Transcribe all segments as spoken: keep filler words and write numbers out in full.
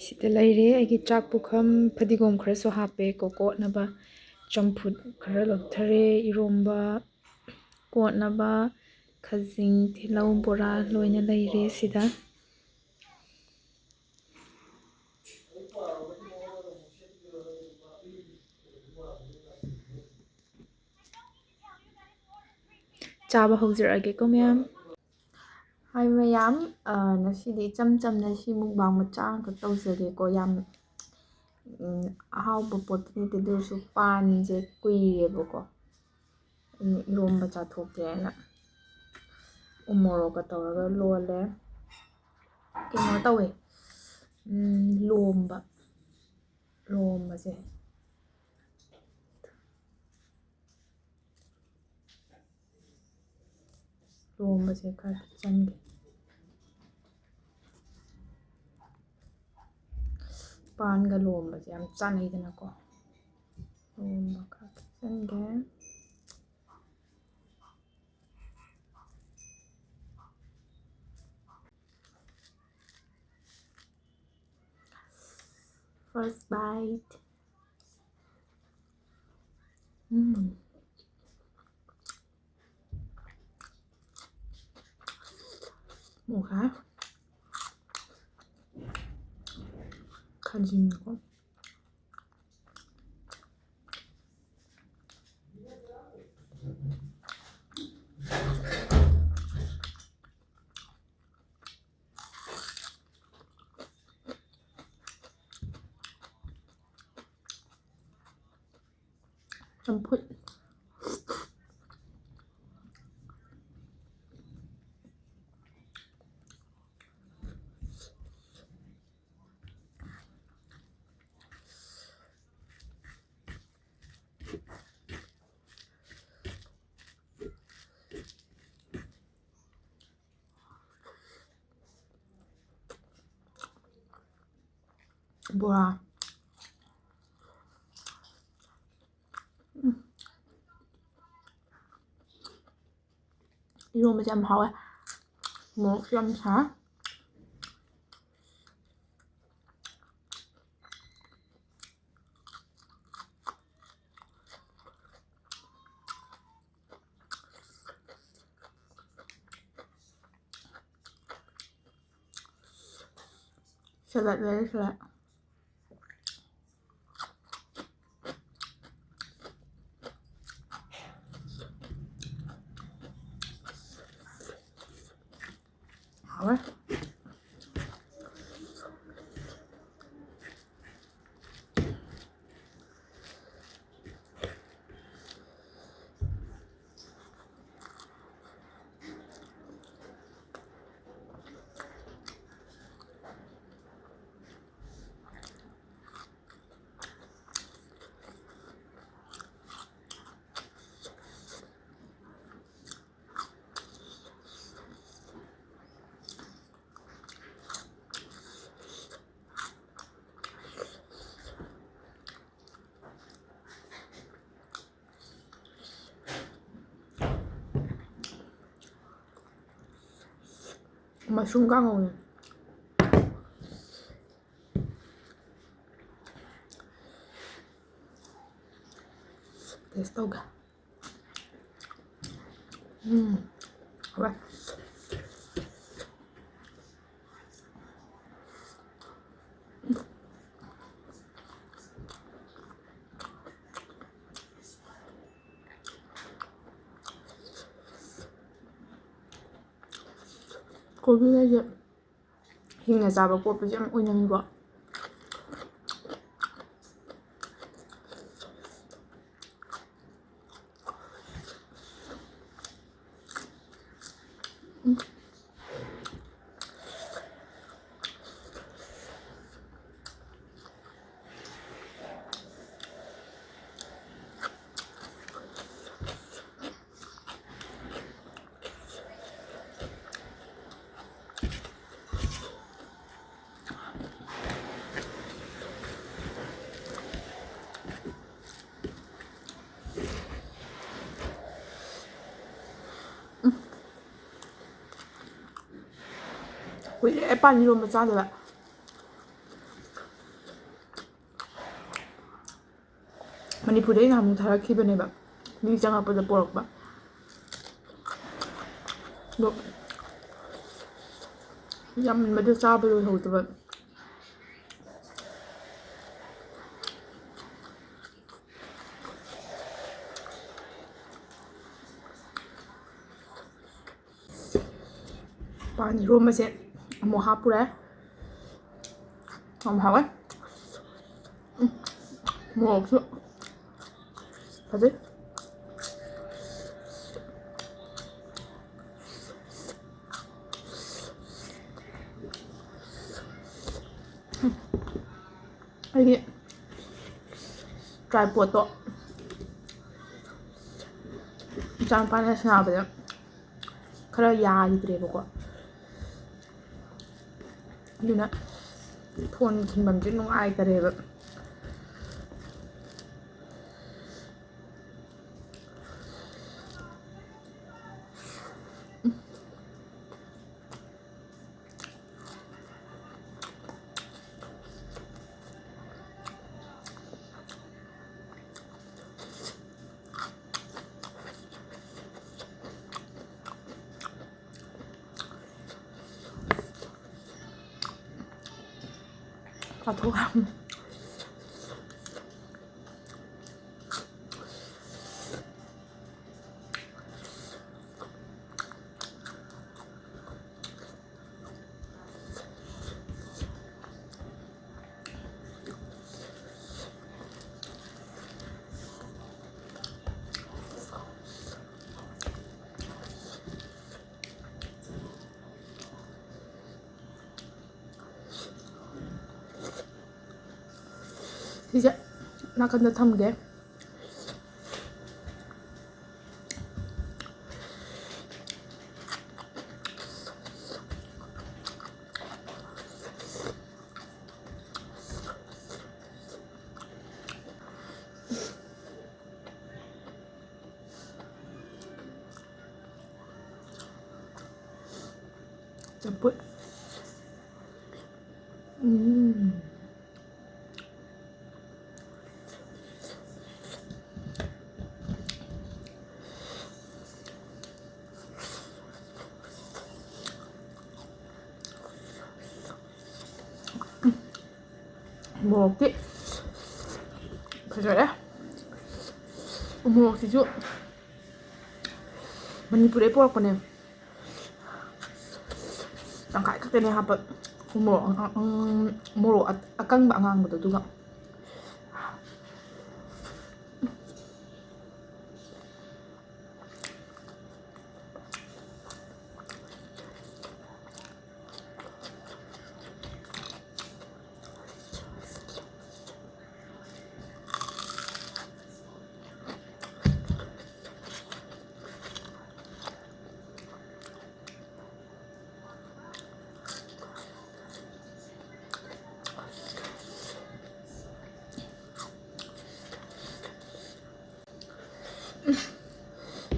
ꯁꯤꯗ ꯂꯩꯔꯦ ꯑꯩꯒꯤ ꯆꯥꯛ ꯄꯨꯈꯝ, ꯐꯗꯤꯒꯣꯝ ꯈꯔꯁꯨ ꯍꯥꯞꯄꯦ ꯀꯣ ꯀꯣꯠꯅꯕ, ꯆꯝꯐꯨꯠ ꯈꯔ ꯂꯧꯊꯔꯦ, ꯏꯔꯣꯝꯕ ꯀꯣꯠꯅꯕ, ꯈꯖꯤꯡ, ꯇꯤꯜꯍꯧ, ꯕꯣꯔꯥ ꯂꯣꯏꯅ ꯂꯩꯔꯦ ꯁꯤꯗ꯫ ꯆꯥꯕ ꯍꯧꯖꯔꯛꯑꯒꯦꯀꯣ ꯃꯌꯥꯝ꯫ ꯍꯥꯏ ꯃꯌꯥꯝ, ꯑ, ꯉꯁꯤꯗꯤ ꯏꯆꯝ ꯆꯝꯅ ꯁꯤ ꯃꯨꯛꯕꯥꯡ ꯃꯆꯥ ꯑꯃꯈꯛ ꯇꯧꯖꯒꯦꯀꯣ꯫ ꯌꯥꯝ, ꯎꯝ, ꯑꯍꯥꯎꯕ ꯄꯣꯠꯇꯤ ꯅꯠꯇꯦ, ꯑꯗꯨ ꯑꯣꯏꯔꯁꯨ ꯄꯥꯟꯁꯦ ꯀꯨꯏꯔꯦꯕꯀꯣ꯫ ꯎꯝ, ꯏꯔꯣꯝꯕ ꯆꯥꯊꯣꯛꯀꯦ ꯍꯥꯏꯅ ꯎ ꯃꯣꯔꯣꯛꯀ ꯇꯧꯔꯒ ꯂꯣꯜꯂꯦ꯫ ꯀꯩꯅꯣ ꯇꯧꯋꯦ, ꯎꯝ, ꯂꯣꯝꯕ, ꯂꯣꯝꯕꯁꯦ꯫ ꯂꯣꯝꯕꯁꯦ ꯈꯔ ꯆꯪꯒꯦ꯫ ꯄꯥꯟꯒ ꯂꯣꯝꯕꯁꯦ ꯌꯥꯝ ꯆꯥꯅꯩꯗꯅꯀꯣ꯫ ꯂꯣꯝꯕ ꯈꯔ ꯆꯪꯒꯦ꯫ First bite. ꯎꯝ꯫ ꯃꯣꯔꯣꯛ ꯁꯥꯏ꯫ ꯈꯥꯖꯤꯡꯀꯣ꯫ ꯆꯝꯐꯨꯠ꯫ ꯕꯣꯔꯥ꯫ ꯎꯝ꯫ ꯏꯔꯣꯝꯕꯁꯦ ꯌꯥꯝ ꯍꯥꯎꯋꯦ꯫ ꯃꯣꯔꯣꯛꯁꯨ ꯌꯥꯝ ꯁꯥ꯫ ꯁꯂꯥꯗ ꯂꯩꯔꯦ, ꯁꯂꯥꯗ꯫ ꯍꯥꯎꯋꯦ꯫ ꯃꯁꯔꯨꯝ ꯀꯥꯡꯉꯧꯅꯦ꯫ Taste ꯇꯧꯒꯦ꯫ ꯎꯝ, ꯍꯥꯎꯋꯦ꯫ ꯀꯣꯕꯤ ꯍꯥꯏꯁꯦ ꯍꯤꯡꯅ ꯆꯥꯕ ꯀꯣꯠꯄꯁꯦ ꯌꯥꯝ ꯑꯣꯏꯅꯝꯃꯤꯀꯣ꯫ ꯀꯨꯏꯔꯦ ꯄꯥꯟ ꯏꯔꯣꯝꯕ ꯆꯥꯗꯕ꯫ ꯃꯅꯤꯄꯨꯔꯗ ꯑꯩꯅ ꯑꯃꯨꯛ ꯊꯥꯔꯛꯈꯤꯕꯅꯦꯕ, ꯃꯤ ꯆꯪꯉꯛꯄꯗ ꯄꯣꯔꯛꯄ꯫ ꯑꯗꯣ ꯌꯥꯝꯃꯟꯕꯗ ꯆꯥꯕ ꯂꯣꯏꯍꯧꯗꯕ꯫ ꯄꯥꯟ ꯏꯔꯣꯝꯕꯁꯦ ꯑꯃꯨꯛ ꯍꯥꯞꯄꯨꯔꯦ꯫ ꯌꯥꯝ ꯍꯥꯎꯋꯦ꯫ ꯎꯝ, ꯃꯣꯔꯣꯛꯁꯨ ꯐꯖꯩ꯫ ꯑꯩꯒꯤ ꯇ꯭ꯔꯥꯏꯄꯣꯠꯇꯣ ꯏꯆꯥꯅꯨꯄꯥꯅ ꯁꯥꯟꯅꯕꯗ ꯈꯔ ꯌꯥꯈꯤꯗ꯭ꯔꯦꯕꯀꯣ꯫ ꯑꯗꯨꯅ ꯐꯣꯟ ꯊꯤꯟꯐꯝꯁꯦ ꯅꯨꯡꯉꯥꯏꯇꯔꯦꯕ꯫ ꯆꯥꯊꯣꯛ꯫ ꯁꯤꯁꯦ ꯅꯥꯀꯟꯗ ꯊꯝꯒꯦ꯫ ꯆꯝꯐꯨꯠ꯫ ꯎꯝ꯫ ꯃꯣꯔꯣꯛꯇꯤ ꯐꯖꯔꯦ꯫ ꯎꯃꯣꯔꯣꯛꯁꯤꯁꯨ ꯃꯅꯤꯄꯨꯔꯗꯩ ꯄꯨꯔꯛꯄꯅꯦ꯫ ꯀꯩꯅꯣ ꯍꯥꯞꯄ, ꯃꯣꯔꯣꯛ ꯑꯉꯥꯡ-, ꯎꯝ, ꯃꯣꯔꯣꯛ ꯑ-, ꯑꯀꯪꯕ ꯑꯉꯥꯡꯕꯗꯣ, ꯑꯗꯨꯒ꯫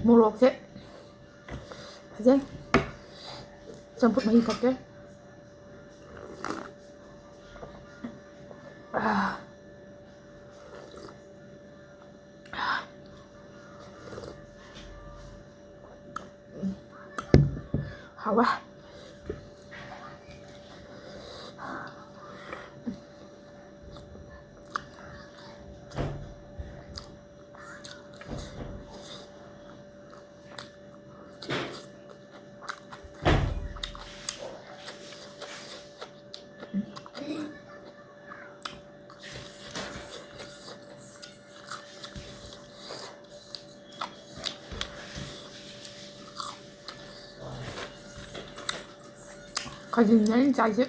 ꯃꯣꯔꯣꯛꯁꯦ ꯐꯖꯩ꯫ ꯆꯝꯐꯨꯠ ꯃꯍꯤ ꯊꯛꯀꯦ꯫ ꯑꯥ꯫ ꯍꯥꯎꯋꯦ꯫ ꯈꯥꯖꯤꯡꯅꯦ ꯑꯩꯅ ꯆꯥꯏꯁꯦ꯫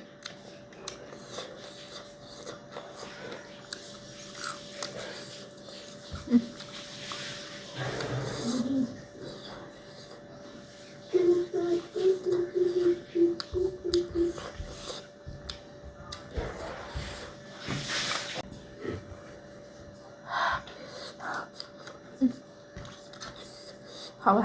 ꯍꯥꯎꯋꯦ꯫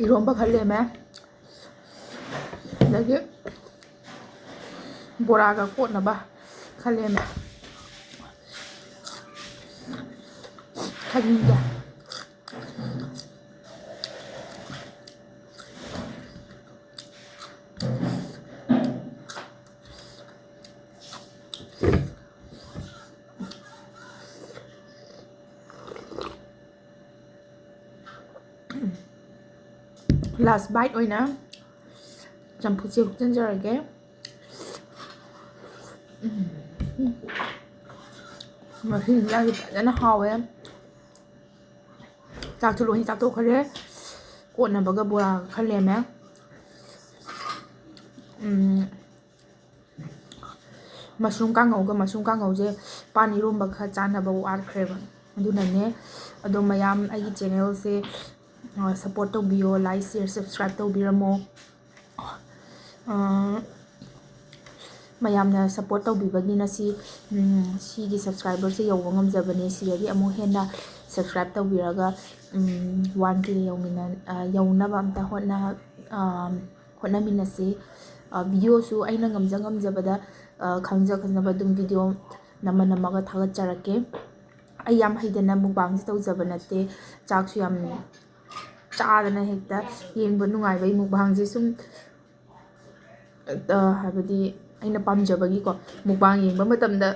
ꯏꯔꯣꯝꯕ ꯈꯔ ꯂꯦꯝꯃꯦ꯫ ꯑꯗꯒꯤ ꯕꯣꯔꯥꯒ ꯀꯣꯠꯅꯕ ꯈꯔ ꯂꯦꯝꯃꯦ꯫ ꯆꯥꯅꯤꯡꯗꯦ꯫ Last bite ꯑꯣꯏꯅ ꯆꯝꯐꯨꯠꯁꯦ ꯍꯨꯞꯆꯤꯟꯖꯔꯒꯦ꯫ ꯎꯝ, ꯎꯝ꯫ ꯉꯁꯤ ꯏꯟꯖꯥꯡꯁꯦ ꯐꯖꯅ ꯍꯥꯎꯋꯦ꯫ ꯆꯥꯛꯁꯨ ꯂꯣꯏ ꯆꯥꯊꯣꯛꯈ꯭ꯔꯦ꯫ ꯀꯣꯠꯅꯕꯒ ꯕꯣꯔꯥꯒ ꯈꯔ ꯂꯦꯝꯃꯦ꯫ ꯎꯝ, mushroom ꯀꯥꯡꯉꯧꯒ, mushroom ꯀꯥꯡꯉꯧꯁꯦ ꯄꯥꯟ ꯏꯔꯣꯝꯕ ꯈꯔ ꯆꯥꯅꯕ ꯋꯥꯠꯈ꯭ꯔꯦꯕ꯫ ꯑꯗꯨꯅꯅꯦ꯫ ꯑꯗꯣ ꯃꯌꯥꯝ ꯑꯩꯒꯤ channelꯁꯦ, ꯑ, support ꯇꯧꯕꯤꯌꯣ, like, share, subscribe ꯇꯧꯕꯤꯔꯝꯃꯣ꯫ ꯑ, ꯃꯌꯥꯝꯅ support ꯇꯧꯕꯤꯕꯒꯤꯅ ꯁꯤ, ꯎꯝ, ꯁꯤꯒꯤ subscriberꯁꯦ ꯌꯧꯕ ꯉꯝꯖꯕꯅꯦ꯫ ꯁꯤꯗꯒꯤ ꯑꯃꯨꯛ ꯍꯦꯟꯅ subscribe ꯇꯧꯕꯤꯔꯒ, ꯎꯝ, one K ꯌꯧꯃꯤꯟꯅ-, ꯑ, ꯌꯧꯅꯕ ꯑꯝꯇ ꯍꯣꯠꯅ-, ꯑ, ꯍꯣꯠꯅꯃꯤꯟꯅꯁꯤ꯫ ꯑ, videoꯁꯨ ꯑꯩꯅ ꯉꯝꯖ ꯉꯝꯖꯕꯗ, ꯑ, ꯈꯪꯖ ꯈꯪꯖꯕ ꯑꯗꯨꯝ video ꯅꯝꯃ ꯅꯝꯃꯒ ꯊꯥꯒꯠꯆꯔꯛꯀꯦ꯫ ꯑꯩ ꯌꯥꯝ ꯍꯩꯗꯅ mukbangꯁꯦ ꯇꯧꯖꯕ ꯅꯠꯇꯦ꯫ ꯆꯥꯛꯁꯨ ꯌꯥꯝ ꯆꯥꯗꯅ ꯍꯦꯛꯇ ꯌꯦꯡꯕ ꯅꯨꯡꯉꯥꯏꯕ ꯑꯩ mukbangꯁꯦ ꯁꯨꯝ, ꯑ, ꯍꯥꯏꯕꯗꯤ ꯑꯩꯅ ꯄꯥꯝꯖꯕꯒꯤꯀꯣ, mukbang ꯌꯦꯡꯕ ꯃꯇꯝꯗ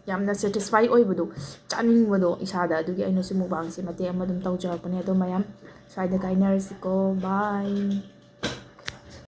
ꯌꯥꯝꯅ satisfy ꯑꯣꯏꯕꯗꯣ, ꯆꯥꯅꯤꯡꯕꯗꯣ ꯏꯁꯥꯗ, ꯑꯗꯨꯒꯤ ꯑꯩꯅꯁꯨ mukbangꯁꯦ ꯃꯇꯦꯛ ꯑꯃ ꯑꯗꯨꯝ ꯇꯧꯖꯔꯛꯄꯅꯦ꯫ ꯑꯗꯣ ꯃꯌꯥꯝ ꯁ꯭ꯋꯥꯏꯗ ꯀꯥꯏꯅꯔꯁꯤꯀꯣ, bye꯫